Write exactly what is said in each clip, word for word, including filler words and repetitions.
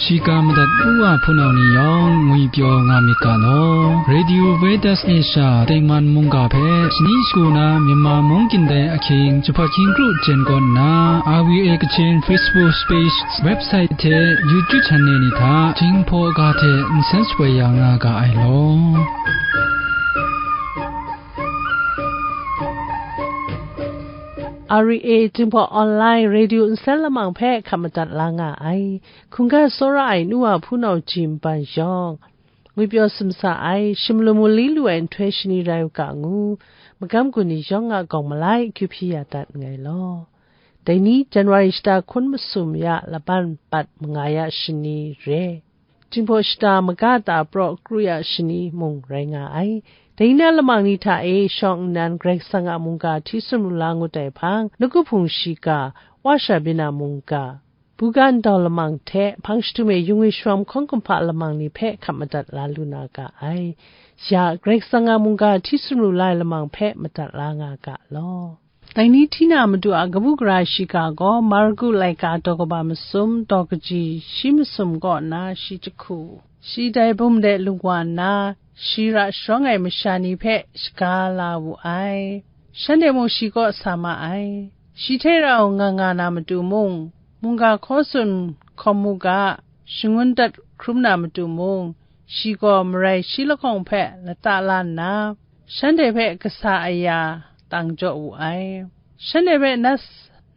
Shiga madat u wa hpunau ni yawng ngwi pyaw nga myit ga law. Radio Vedas Asia Tengman mungga hpe shani shagu na Myanmar mung kyin dai ahkying jahpat hkying kru jen kawn nna, R V A Kachin Facebook page, website hte YouTube channel ni hta Jinghpaw ga hte nsen shapoi ya nga ga ai law. R V A Jinghpaw Online Radio nsen lamang hpe hkap madat la nga ai. Hkungga tsawra ai nu wa hpunau ji nban yawng, ngwi pyaw sumsa ai, shim lu mu li lu ai nhtoi shani rai u ga ngu, magam gun ni yawng a gawng malai kyu hpyi ya dat nngai law. Dai ni, January shata hkun masum ya laban bat manga ya shani re. Jinghpaw shata maga ta praw kru ya shani mung rai nga ai. Dai na lamang ni hta e shawng nnan Karai Kasang a mungga hti sumru la ngut ai hpang, Nawku Hpung shiga, Wa Shabina mungga, Buga ndau lamang hte hpang shadum e yung e sharawng hkawng kumhpa lamang ni hpe hkap madat la lu na ga ai. Ya, Karai Kasang a mungga hti sumru la ai lamang hpe madat la nga ga law. Dai ni hti na Madu a kabu gara shiga gaw, Marku laika daw kaba masum, daw kaji shi masum kaw nna shi jahku, shi dai bum de lung wa nna, shi ra sharawng ai masha ni hpe shaga la wu ai. Shanhte mung shi kaw sa ma ai. Shi hte rau nga nga na matu mung, mungga hkaw tsun hkawm mu ga, shangun dat hkrum na matu mung, shi gaw marai shi lahkawng hpe lata la nna, shanhte hpe kasa aya tang jaw wu ai. Shanhte hpe nat,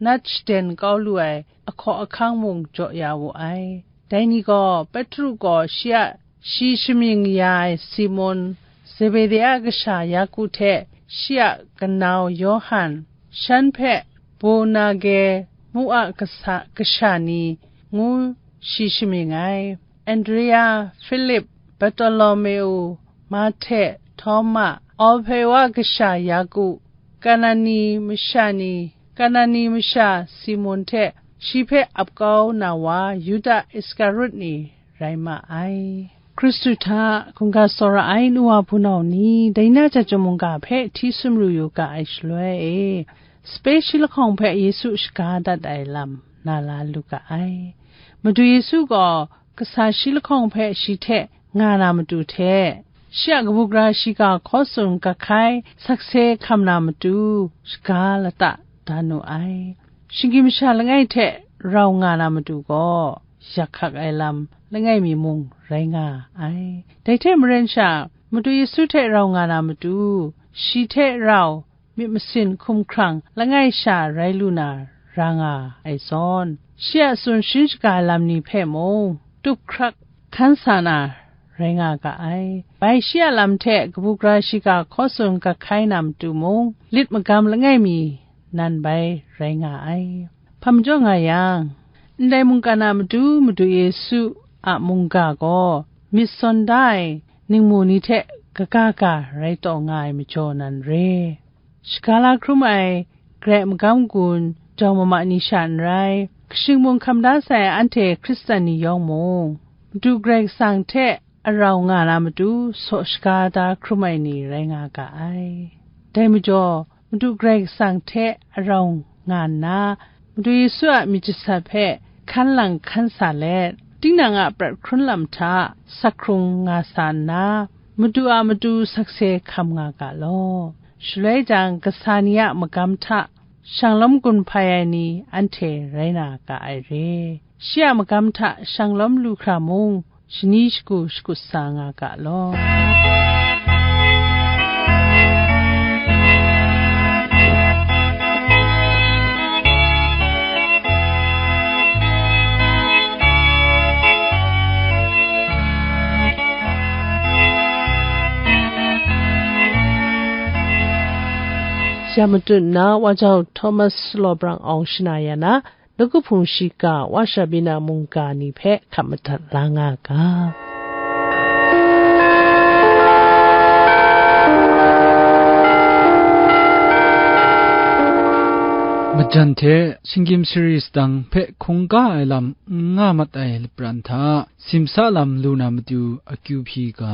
nat shaden kau lu ai ahkaw ahkang mung jaw ya wu ai. Dai ni gaw, Petru gaw shi a shi shamying ya ai Simon, Zebedi a kasha Yaku hte shi a kanau Yawhan, shan hpe Bonage mu a kasa, kasha ni ngu shi shamying ai, Andrea, Filip, Bartolomeu, Mahte, Htawma, Alhpeu a kasha Yaku, Kanani masha ni, Kanani masha Simon hte shi hpe ap kau na wa Yuda Iskarut ni rai ma ai. Hkristu hta hkungga tsawra ai nu wa hpunau ni, dai na jat chyum mungga hpe hti sumru yu ga ai shaloi e, sape shi lahkawng hpe Yesu shaga dat ai lam na la lu ga ai. Madu Yesu gaw kasa shi lahkawng hpe shi hte nga na matu hte, shi a kabu gara shiga hkaw tsun ga hkai sakse hkam na matu shaga lata da nu ai. Shinggyim masha langai hte rau nga na matu gaw, yak hkak ai lam langai mi mung rai nga ai. Dai hte maren sha, Madu Yesu hte rau nga na matu, shi hte rau myit masin hkumhkrang langai sha rai lu na ra nga ai zawn, shi a tsun sharin shaga ai lam ni hpe mung tup hkrak hkan sa na rai nga ga ai. Bai shi a lam hte kabu gara shiga hkaw tsun ga hkai na matu mung, lit magam langai mi nan bai rai nga ai. Hpa majaw nga yang, ndai mungkan a matu Madu Yesu a mungga gaw myit sawn da ai ningmu ni hte kaga ga rai taw nga ai majaw nan re. Shaga la hkrum ai Karai magam gun jawng mama ni sha n rai, kashing mung hkam da sai anhte Hkristan ni yawng mung, Madu Karai Kasang hte arau nga na matu saw shaga da hkrum ai ni rai nga ga ai. Dai majaw, Madu Karai Kasang hte arau nga nna, Madu Yesu a myit jasat hpe hkan lang hkan sa let, tinang a prat hkrun lam hta sak hkrung nga sa nna, Madu a matu sakse hkam nga ga law. Shaloi jang, kasa ni a magam hta shanglawm gun hpai ai ni anhte rai na ga ai re. Shi a magam hta shanglawm lu hkra mung, shani shagu shakut sa nga ga law. Ya matut nna, Wa Jau Thomas Law Brang Awng shana ya na, Nawku Hpung shiga, Wa Shabina mungga ni hpe hkap madat la nga ga. Majan hte shinggyim sari sadang hpe hkungga ai lam n nga mat ai lapran hta, simsa lam lu na matu akyu hpyi ga,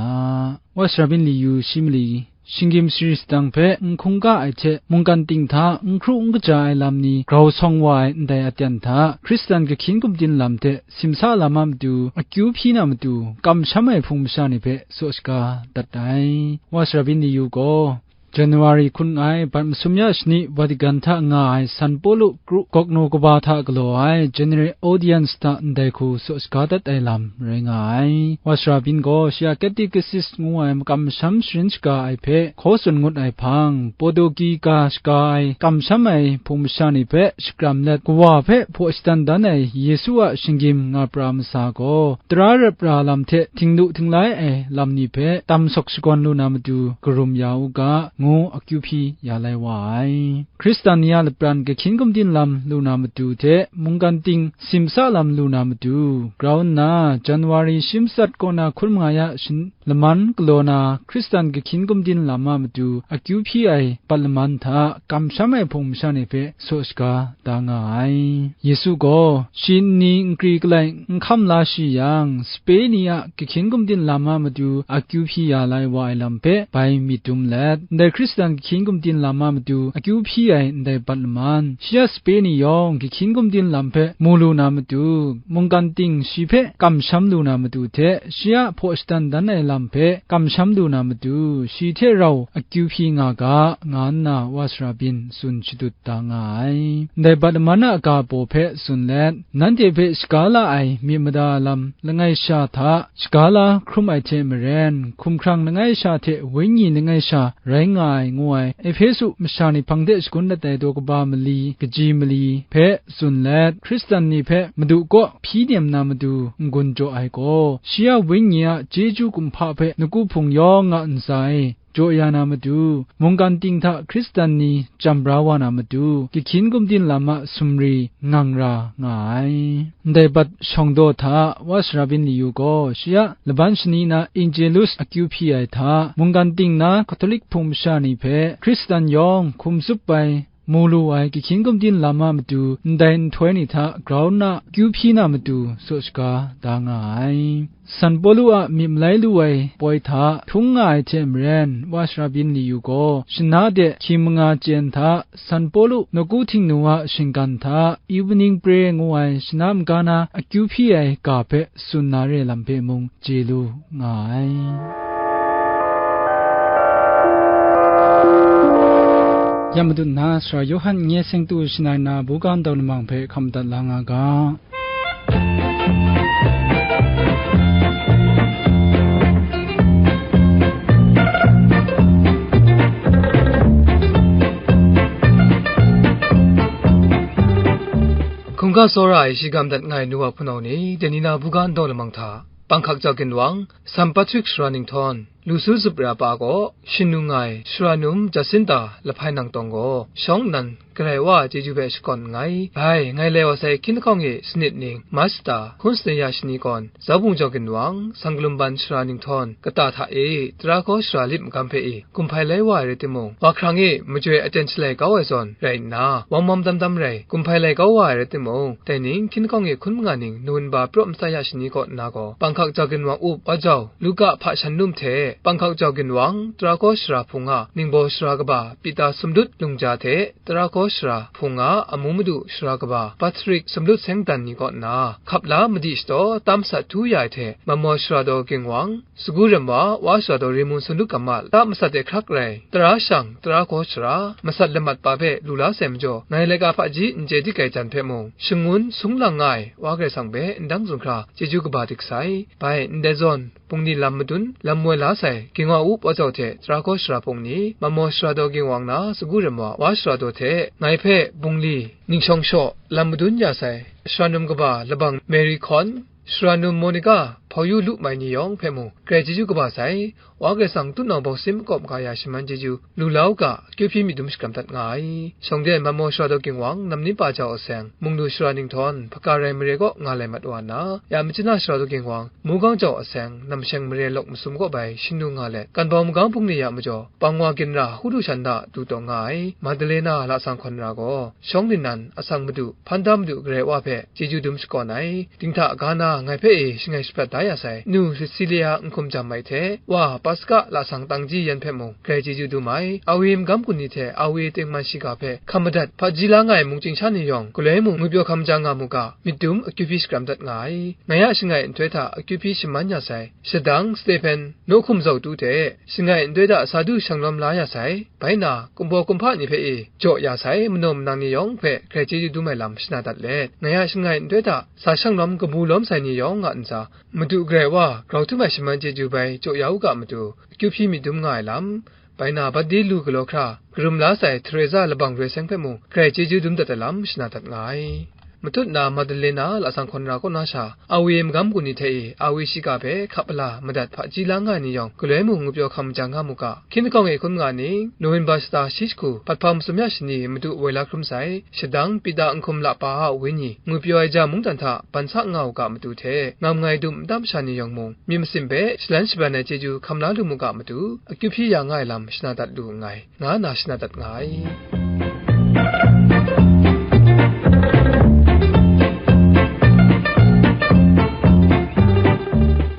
Wa Shabin Liyu shi mali shinggyim sari sadang hpe n hkungga ai hte, mungkan ting hta n hkru n kaja ai lam ni grau sawng wa ai ndai aten hta, Hkristan kahkyin gumdin lam hte simsa lam a matu, akyu hpyi na matu, kamsham ai hpung masha ni hpe saw shaga dat ai. Wa Sara Byin Li Yu gaw, January hkun ai bat masum ya shani Vatican hta nga ai San Pawlu kru gawknu kaba hta galaw ai General Audience hta ndai hku saw shaga dat ai lam rai nga ai. Wa Sara Byin gaw shi a Catechist ngu ai makam masham sharin shaga ai hpe hkaw tsun ngut ai hpang, Potoki ga shaga ai kamsham ai hpung masha ni hpe shakram let, kawa hpe hpaw shadan dan ai Yesu a shinggyim nga pra masa gaw, tara rap ra lam hte htinglu htinglai ai lam ni hpe tam sawk shakawn lu na matu karum ya u ga, ngu akyu hpyi ya lai wa ai. Hkristan ni a lapran kahkyin gumdin lam lu na matu hte mungkan ting simsa lam lu na matu, grau nna January shi matsat kaw na hkun manga ya shin laman galaw na Hkristan kahkyin gumdin lam a matu akyu hpyi ai bat laman hta kamsham ai hpung masha ni hpe saw shaga da nga ai. Yesu gaw shi nni nkri kalai n hkam la shi yang, sape ni a kahkyin gumdin lam a matu akyu hpyi ya lai wa ai lam hpe bai myit dum let, ndai Hkristan kahkyin gumdin lam a matu akyu hpyi ai ndai bat laman, shi a sape ni yawng kahkyin gumdin lam hpe mu lu na matu, mungkan ting shi hpe kamsham lu na matu hte, shi a hpaw shadan dan ai lam hpe kamsham lu na matu, shi hte rau akyu hpyi nga ga, nga nna Wa Sara Byin tsun shadut da nga ai. Ndai bat laman a ga baw hpe tsun let, nanhte hpe shaga la ai myit mada lam langai sha hta shaga la hkrum ai hte maren, hkumhkrang langai sha hte wenyi langai sha rai nga ai, ngu ai Ehpesu masha ni hpang de shagun dat ai daw kaba mali, kaji mali hpe tsun let, Hkristan ni hpe Madu kaw hpyi nem na matu n-gun jaw ai gaw, shi a wenyi a chyeju kumhpa hpe nawku hpung yawng a ntsa e jaw ya na matu, mungkan ting hta Hkristan ni jam bra wa na matu, kahkyin gumdin lam a sumri ngang ra nga ai. Ndai bat shawng daw hta Wa Sara Byin Li Yu gaw shi a laban shani na Angelus akyu hpyi ai hta, mungkan ting na Katolik hpung masha ni hpe Hkristan yawng hkum tsup ai, mu lu ai kahkyin gumdin lam a matu ndai nhtoi ni hta grau nna akyu hpyi na matu saw shaga da nga ai. San Pawlu a myit malai lu ai poi hta htung nga ai hte maren, Wa Sara Byin Li Yu gaw shana de hkying manga chyen hta San Pawlu nawku htingnu a shinggan hta Evening Prayer ngu ai shana maga na akyu hpyi ai ga hpe tsun na re lam hpe mung chye lu nga ai. Ya Madu nna Sara Yawhan nye seng tu shanai na buga ndau lamang hpe hkam dat la nga ga. Hkungga tsawra ai shi gam dat nga ai nu wa hpunau ni, dai ni na buga ndau lamang hta, Panghkak jau ginwang, San Patrik sara ninghtawng, lu su zup ra pa gaw, shing nu nga ai, sara num Jasinta lahpai nang tawng gaw, shawng nnan, Karai Wa a chyeju hpe shakawn nngai. Bai, ngai lai wa sai hkying lahkawng e sanit ning, Masta, hkun sanit ya shani kawn, Zaubung jau ginwang, San Kalumban sara ninghtawng, kata hta e, tara hkaw sara lit magam hpe e, kumhpai lai wa ai rai timung, wa hkrang e majoi aten shalai kau ai zawn rai nna, wam wam dam dam rai, kumhpai lai kau wa ai rai timung, dai ning hkying lahkawng e hkun manga ning Nowinba praw masa ya shani kaw nna gaw, Panghkak jau ginwang up wa jau, Luka hpa shan num hte, Panghkak jau ginwang, tara hkaw sara hpung a, ningbaw sara kaba, Pita sumdut lungja hte, tara hkaw sara hpung a, amu madu sara kaba, Patrik sumdut seng dan ni kaw nna, hkap la madi shataw, tam sat htu ya ai hte, Mamaw sara daw ginwang, Sagu rem wa, wa sara daw ri mun sumdut gam a, ta masat de hkrak rai, tara shang, tara hkaw sara, masat lamat pa hpe lu la sai majaw, ngai laika hpaji n chye dik ai jan hpe mung, shangun sung lang nga ai, Wa Karai Kasang hpe ndang zunghkra, chyeju kaba dik sai. Bai, ndai zawn, bungli lam madun, lam woi la sai, ginwang up wa jau hte, tara hkaw sara hpung ni, Mamaw sara daw ginwang na, sagu rem wa, wa sara daw hte, ngai hpe, bungli, ning shawng shaw, lam madun ya sai, sara num kaba, labang Mary Hkawn, sara num Monica, hpau yu lu mai ni yawng hpe mung, grai chyeju kaba sai, Wa Karai Kasang tutnawng bawsim makawp maga ya shaman chyeju, lu la u ga, kyu hpyi myit dum shakram dat nga ai. Shawng de Mamaw sara daw ginwang, nam nin pa jau aseng, munglu sara ninghtawng, hpaka rai mare kaw nga lai mat wa nna, ya Machina sara daw ginwang, Mugang jau aseng, namsheng mare lawk masum kaw bai shing nu nga let, Kanbau magang bungli ya majaw, Pangwa ginra Hudu shan da du taw nga ai, Madalena lasang hkawn ra gaw, shawng ningnan asang madu, hpan da madu Karai Wa hpe chyeju dum shakawn ai, dinghta ga na ngai hpe e shangai shaprat da ya sai, nu Sisilia Nhkum Jam ai hte, wa Paska lasang tangji yan hpe mung grai chyeju dum ai, Awi magam kun ni hte Awi tengman shiga hpe hkam madat hpaji la nga ai mungchying sha ni yawng, galoi mung ngwipyaw hkam ja nga mu ga, myit dum akyu hpyi shakram dat nga ai. Ngai a shangai nhtoi hta akyu hpyi shaman ya sai, shadang Stephen Nawhkum Zautu hte shangai nhtoi hta sa du shanglawm la ya sai, bai na, kumhpaw kumhpa ni hpe e jaw ya sai manaw manang ni yawng hpe grai chyeju dum ai lam shana dat let, ngai a shangai nhtoi hta sa shanglawm kabu lawm sai ni yawng a ntsa, Madu Karai Wa grau htum ai shaman chyeju bai jaw ya u ga matu, akyu hpyi myit dum nga ai lam, bai na, bat di lu galaw hkra, karum la sai Teresa Labang Roi Seng hpe mung grai chyeju dum dat ai lam shana dat nga ai. Matut na Madalena lasang hkawn ra kaw na sha, Awi magam kun ni hte e Awi shiga hpe hkap ala madat hpaji la nga ai ni yawng, galoi mung ngwipyaw hkam ja nga mu ga, hkying lahkawng e hkrum nga ning, November shata shi jahku, hpat hpa masum ya shani, Madu woi la hkrum sai, shadang Pita Nhkum Lapa a wenyi, ngwipyaw ai ja mungdan hta ban sa nga u ga matu hte, ngam ngai dum nta masha ni yawng mung, myit masin hpe shalan shabran ai chyeju hkam la lu mu ga matu, akyu hpyi ya nga ai lam shana dat lu nngai, nga na shana dat nga ai.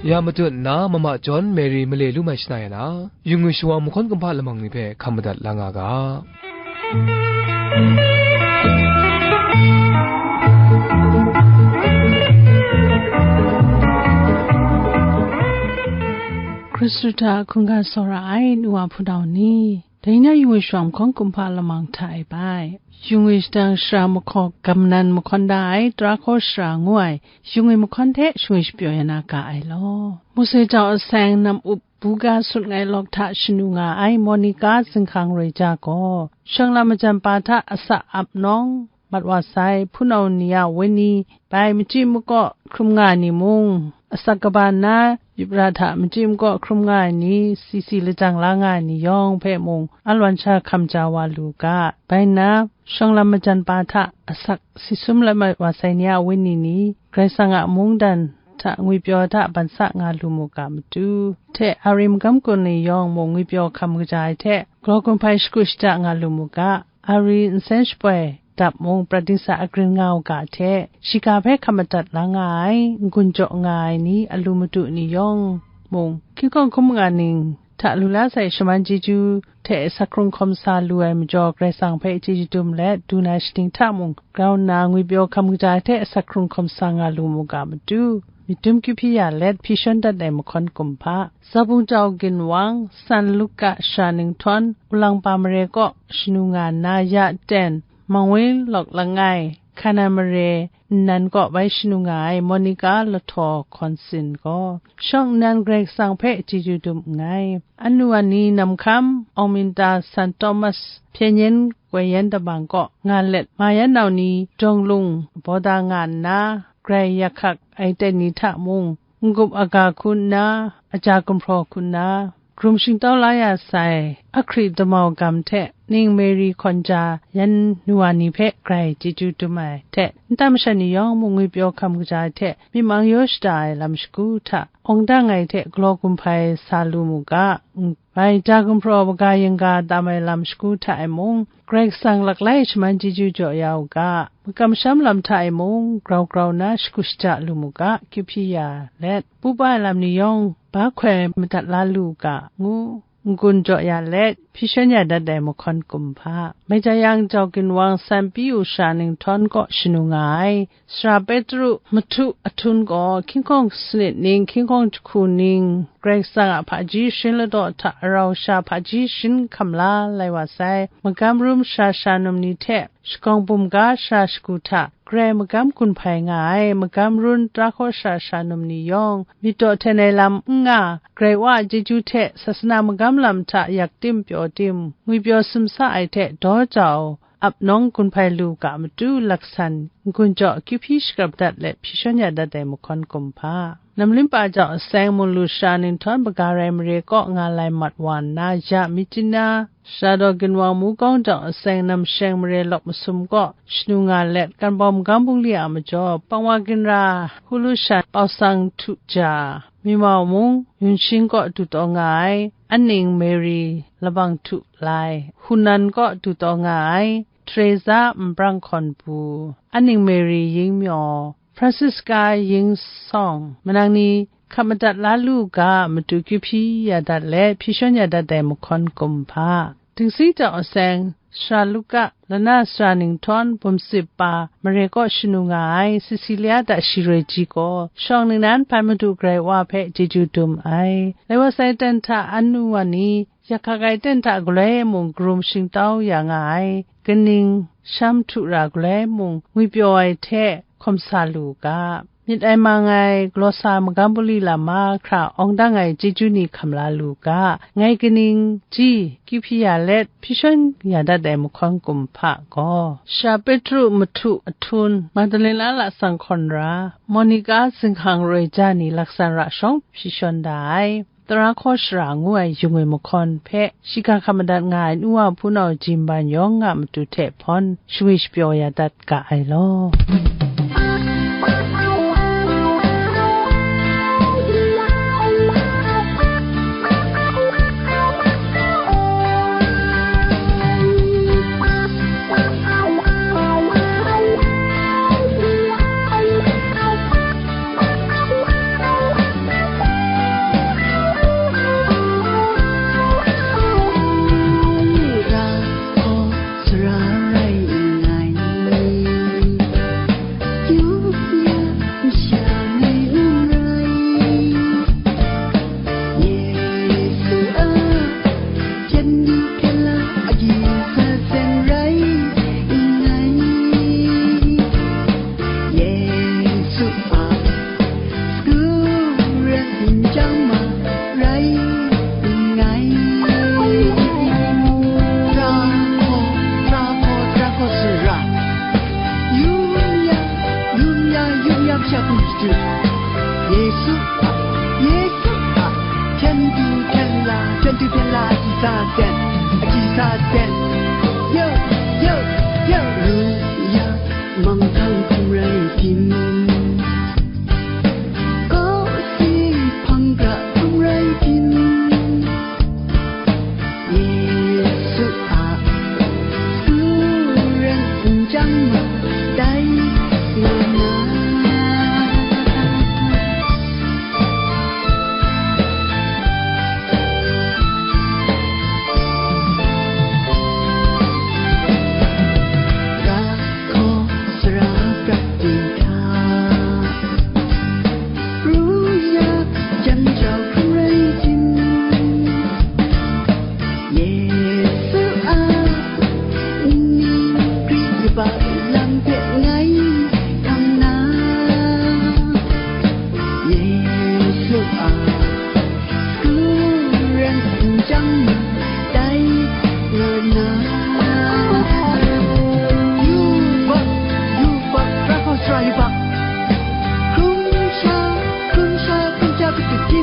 Ya matut nna, Mama John Mary male lu mai shana ya na, yu ngwi shawa mahkawn kumhpa lamang ni hpe hkam madat la nga ga. Hkristu hta hkungga tsawra ai nu wa hpunau ni, dai na yu ngwi shawa mahkawn kumhpa lamang hta e bai. Yu ngwi shadang shara mahkaw gam nan mahkawn da ai, tara hkaw shara ngu ai, yu ngwi mahkawn hte shingwi shapyaw ya na ga ai law. Mose jau aseng nam up buga sut ngai lawk hta shanu nga ai Monica zinghkang roi ja gaw, shawng lam majan pa hta asak ap nawng mat wa sai, hpunau ni a wenyi bai machyi makaw hkrum nga ai ni mung, asak kaba nna, yupra hta machyi makaw hkrum nga ai ni, sisi lajang la nga ai ni yawng hpe mung, alawn sha hkam ja wa lu ga, bai nna, shawng lam majan pa hta asak si sum la mat wa sai ni a wenyi ni, Karai Kasang a mungdan hta ngwipyaw hta ban sa nga lu mu ga matu, hte Awi magam kun ni yawng mung ngwipyaw hkam kaja ai hte, galaw gun hpai shagu shada nga lu mu ga, Awi nsen shapoi dap mung prat dingsa agrin nga u ga hte, shiga hpe hkam madat la nga ai, n-gun jaw nga ai ni, a lu madu ni yawng mung, hkying hkawng hkum nga ning hta lu la sai shaman chyeju hte asak hkrung hkawm sa lu ai majaw, Karai Kasang hpe chyeju dum let, du na shaning hta mung grau nna, ngwipyaw hkam kaja hte asak hkrung hkawm sa nga lu mu ga matu, myit dum kyu hpyi ya let, hpyi shawn dat ai mahkawn kumhpa, Zabung jau ginwang, San Luka shara ninghtawn, Ulangpa mare kaw shanu nga nna, ya ten, Mangwi lawk langai, Kana mare nnan kaw bai shanu nga ai Monica Lahtaw Hkawn Sin gaw, shawng nnan Karai Kasang hpe chyeju dum nngai. Anu ani Namhkam, Awminta San Thomas, Hpyen Yen Goi Yan Dabang kaw nga let, ma yan nau ni dawng lung bawda nga nna, grai yak hkak ai ten ni hta mung, n-gup aga hku nna, aja gumhpraw hku nna, hkrum shingtau la ya sai, Ahkri damau gam hte ning Mary hkawn ja yan nu wa ni hpe grai chyeju dum ai hte, nta masha ni yawng mung ngwipyaw hkam kaja ai hte, myi mang yaw shada ai lam shagu hta, awng dang ai hte galaw gun hpai sa lu mu ga, bai ja gumhpraw baga yangga tam ai lam shagu hta e mung, Karai Kasang laklai shaman chyeju jaw ya u ga, makam masham lam hta e mung, grau grau nna shagu shaja lu mu ga, kyu hpyi ya let, pupa ai lam ni yawng, ba hkoi madat la lu u ga, ngu n-gun jaw ya let, hpyi shawn ya dat ai mahkawn kumhpa, Maitayang jau ginwang San Piu shara ninghtawn kaw shanu nga ai, Sara Petru mahtu ahtum gaw, hkying hkawng sanit ning, hkying hkawng jahku ning, Karai Kasang a hpaji sharin ladaw hta rau sha hpaji sharin hkam la lai wa sai, magam rum sara sha num ni hte shakawng bumga sara shagu hta, Karai magam gun hpai nga ai, magam run tara hkaw sara sha num ni yawng, myit daw hten ai lam n nga, Karai Wa a chyeju hte sasana magam lam hta yak tim pyaw tim, ngwipyaw sumsa ai hte daw jau, ap nawng gun hpai lu ga matu laksan, n-gun jaw kyu hpyi shagrap dat let hpyi shawn ya dat ai mahkawn kumhpa. Namlimpa jau aseng Munlu shara ninghtawn baga rai mare kaw nga lai mat wa nna, ya Mityina, Sara daw ginwang Mukawng jau aseng Namsheng mare lawk masum kaw shanu nga let, Kanbawm Gam Bungli a majaw, Pangwa Ginra, Hulu shan Pausang Htu Ja, Mimau mung, Yunshing kaw du taw nga ai, Aning Mary Labang Htu Lai, Hunan kaw du taw nga ai, Teresa Nbrang Hkawn Pu, Aning Mary Ying Myaw, Francisca Ying Song, manang ni hkap madat la lu ga, matu kyu hpyi ya dat let, hpyi shawn ya dat ai mahkawn kum hpa, dingsi jau aseng, sara Luka, lana sara Ninghtawng, bum sip pa, mare kaw shanu nga ai, Cecilia da shiroi ji gaw, shawng ningnan hpan Madu Karai Wa hpe chyeju dum ai. Lai wa sai ten hta anu wa ni, yak hkak ai ten hta galoi mung karum shingtau ya nga ai, kaning sham htu ra galoi mung ngwipyaw ai hte hkawm sa lu u ga, myit ai mang ai galaw sa magam buli lam mahkra awng dang ai chyeju ni hkam la lu u ga, ngai kaning ji kyu hpyi ya let hpyi shawn ya dat ai mahkawn kum hpa gaw, sara Petru mahtu ahtum, Magdalena lasang hkawn ra, Monika zinghkang roi ja ni laksan ra shawng hpyi shawn da ai. Tara hkaw shara ngu ai yung ai mahkawn hpe, shiga hkap madat nga ai nu wa hpunau ji nban yawng a matu hte hpawn, shangwi shapyaw ya dat ga ai law. Yesu a, chyen du hpyen la, agyi sa sen rai nngai. Yesu a, sagu ren n chyang ma rai nngai. Tra hkaw, tra hkaw, tra hkaw sara. Yum ya, yum ya, yum ya, masha hkum shadu. Yesu a, Yesu a, chyen du hpyen la, chyen du hpyen la, agyi sa sen, agyi sa sen. Yo, yo, yo, ru ya, manghkang hkum rai tim, kawsi hpang gra hkum rai tim, Yesu a, sagu ren n chyang ma, dai nga na. Ga hkaw sara prat ting hta, ru ya, jan jau hkum rai tim, Yesu a, nni gri yubak lam hpe ngai hkam na, Yesu a, sagu ren n chyang ma, dai nga na. Yubak, yubak, ra hkaw sara yubak. Hkrum sha, hkrum sha, hkrum sha, hkrum sha,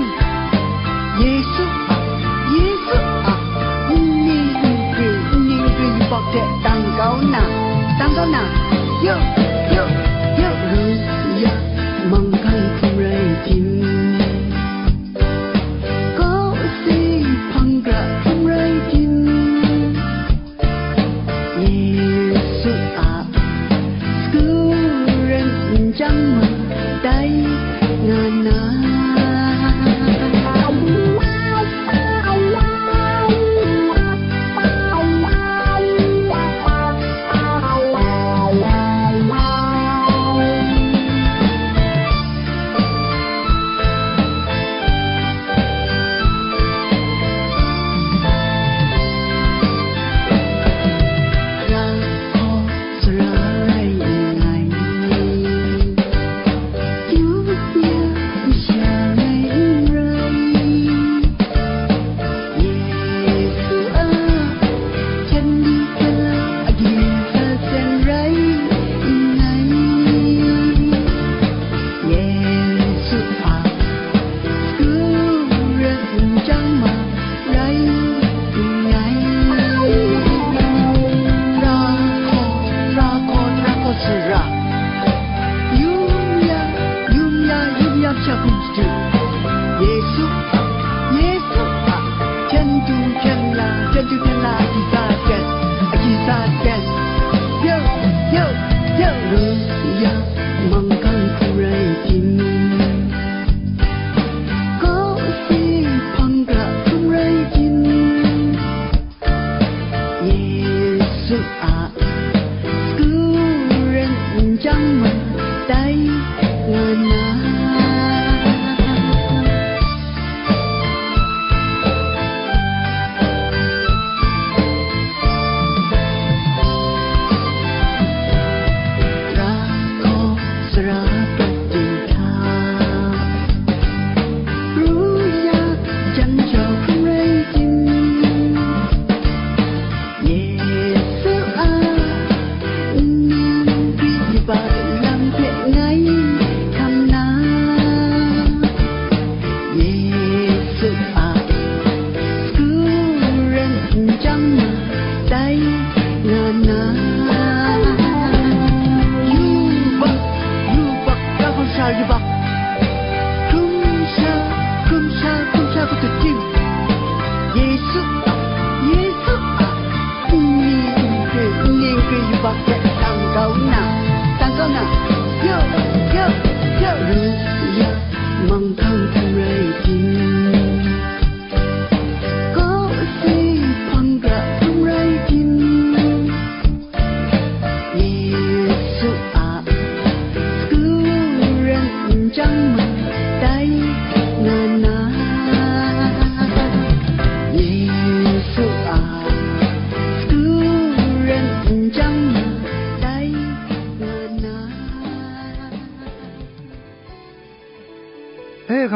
Yesu a, Yesu a, nni nkri, nni nkri yubak hte dang kau nna, dang kau nna, yo, yo, yo, ru ya, manghkang hkum rai tim, kawsi hpang gra hkum rai tim, Yesu a, sagu ren n chyang ma, dai nga na. Sara rai nngai, yu ya masha rai n rai. Yesu a, hpyen du hpyen la, agyi sa sen rai nngai. Yesu a, sagu ren n chyang ma rai nngai. Ra hkaw, ra hkaw, ra hkaw sara. Yum ya, yum ya, yum ya, masha hkum shadu. Yesu, Yesu a, hpyen du hpyen la, hpyen du hpyen la, agyi sa sen, agyi sa sen. Yo, yo, yo, ru ya, manghkang hkum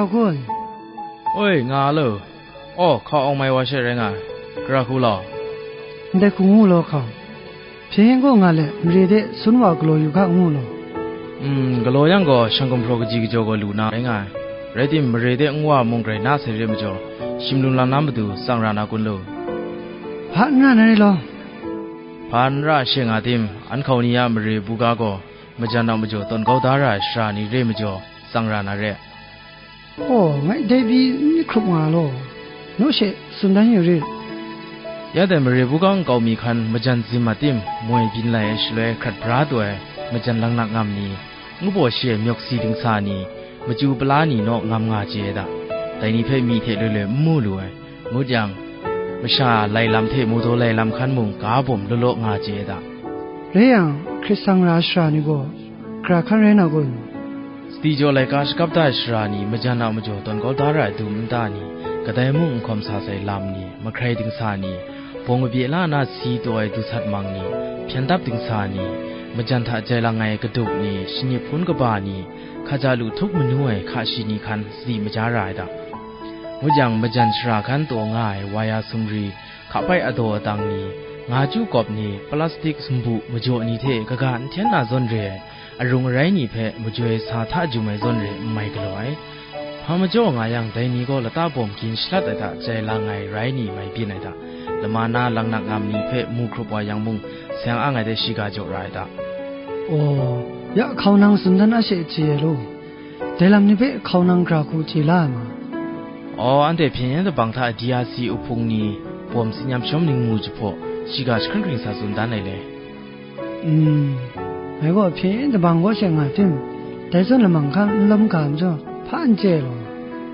Gun. Oi, nga lo. Aw, hkau awng mai wa she rai nga ai. Gara hku law. Ndai hku ngu law hkau. Hpyen gaw nga let, mare de sun wa galaw yu ga ngu law. Mm, galaw yang gaw, shang gumhpraw kaji kajaw gaw lu na rai nga ai. Rai tim, mare de nwa mung grai na sai re majaw, shim lum lam na matu tsang ra na kun lu. Hpa n ra na re law. Hpa n ra she nga tim, an hkau ni a mare buga gaw, majan a majaw tawn kau da ra ai sara ni re majaw, tsang ra na re. Aw, ngai dai pyi n hkrup nga law, naw she tsun dan yu rit. Ya dai mare buga nkau mi hkan majan zim a tim, moi byin lai ai shaloi hkrat bra taw ai majan laknak ngam ni, ngu baw shi ai myawk si dingsa ni, machyu pala ni naw ngam nga chye ai da. Dai ni hpe mi hte loi loi n mu lu ai. Ngut yang, masha lai lam hte mu daw lai lam hkan mung ga bawm law law nga chye ai da. Rai yang, hkrit sang ra ai sara ni gaw, gara hkan rai na kun? Sadi jaw laika shakap da ai sara ni majan a majaw tawn kau da ra ai dum nta ni, kadai mung n hkawm sa sai lam ni, mahkrai dingsa ni, bawng kabye la na si taw ai du sat mang ni, hpyen dap dingsa ni, majan hta jai lang ai kaduk ni, shanip hpun kaba ni, hkaja lu htup manu ai hka shi ni hkan sadi maja ra ai da. Ngut yang, majan sara hkan taw nga ai waya sumri, hka bai adaw adang ni, nga chyu kawp ni, plastik sumbu majaw ni hte kaga n hten na zawn re ai, arung arai ni hpe majoi sa hta jum ai zawn re n mai galaw ai. Hpa majaw nga yang, dai ni gaw lata bawm gin shalat ai hta jai lang ai rai ni mai byin ai hta, lama na laknak ngam ni hpe mu hkrup wa yang mung, seng ang ai de shiga jaw ra ai hta. Aw, ya hkau nang tsun dan a she chye ai law. Dai lam ni hpe hkau nang gara hku chye la ai ma? Aw, anhte hpyen yen dabang hta D R C uhpung ni bawm tsin yam shawm ning mu jahpaw, shiga jahkring hkring sa tsun dan ai le. Mm, ngai gaw hpyen yen dabang kaw she nga tim, dai zawn lamang hkan n lawm ga majaw, hpa n chye ai law.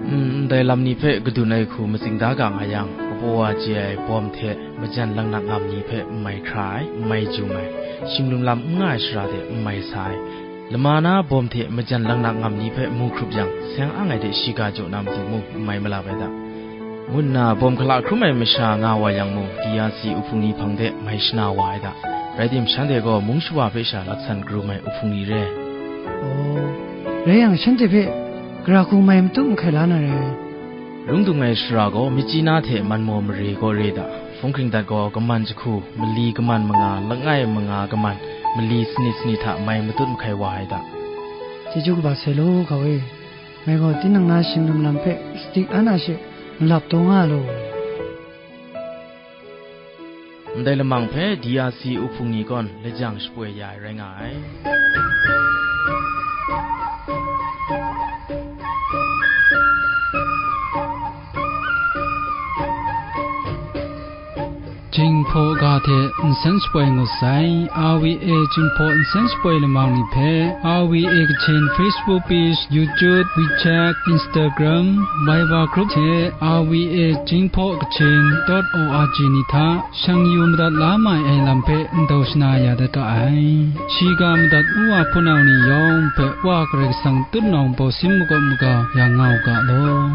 Mm, ndai lam ni hpe kadun ai hku matsing da ga nga yang, kapaw wa chye ai bawm hte majan laknak ngam ni hpe n mai hkra ai, n mai jum ai, shim lum lam n nga ai shara hte n mai sa ai, lama na bawm hte majan laknak ngam ni hpe mu hkrup yang, seng ang ai de shiga jaw na matu mung n mai malap ai da, ngu nna bawm hkala hkrum ai masha nga wa yang mung, D R C uhpung ni hpang de mai shana wa ai da. Rai tim, shanhte gaw mung shawa hpe sha laksan karum ai uhpung ni re. Aw, rai yang, shanhte hpe gara hku mai matut mahkai la na re. Rung dung ai shara gaw, Myitkyina hte Manmaw mare kaw re da. Hpung hkring dat gaw, kaman jahku, mali kaman manga, langai manga kaman, mali sanit sanit hta mai matut mahkai wa ai da. Chyeju kaba sai law, ga e. Ngai gaw tinang na shim lum lam hpe sadi an a she malap taw nga law. Ndai lamang hpe D R C uhpung ni kawn lajang shapoi ya ai rai nga ai. Jinghpaw ga hte nsen shapoi ngut sai. R V A Jinghpaw nsen shapoi lamang ni hpe, R V A Kachin Facebook page, YouTube, WeChat, Instagram, Viber group hte R V A Jinghpaw Kachin dot O R G ni hta shang yu madat la mai ai lam hpe ndau shana ya dat ga ai. Shiga madat u wa hpunau ni yawng hpe Wa Karai Kasang tutnawng bawsin makawp maga ya nga u ga law.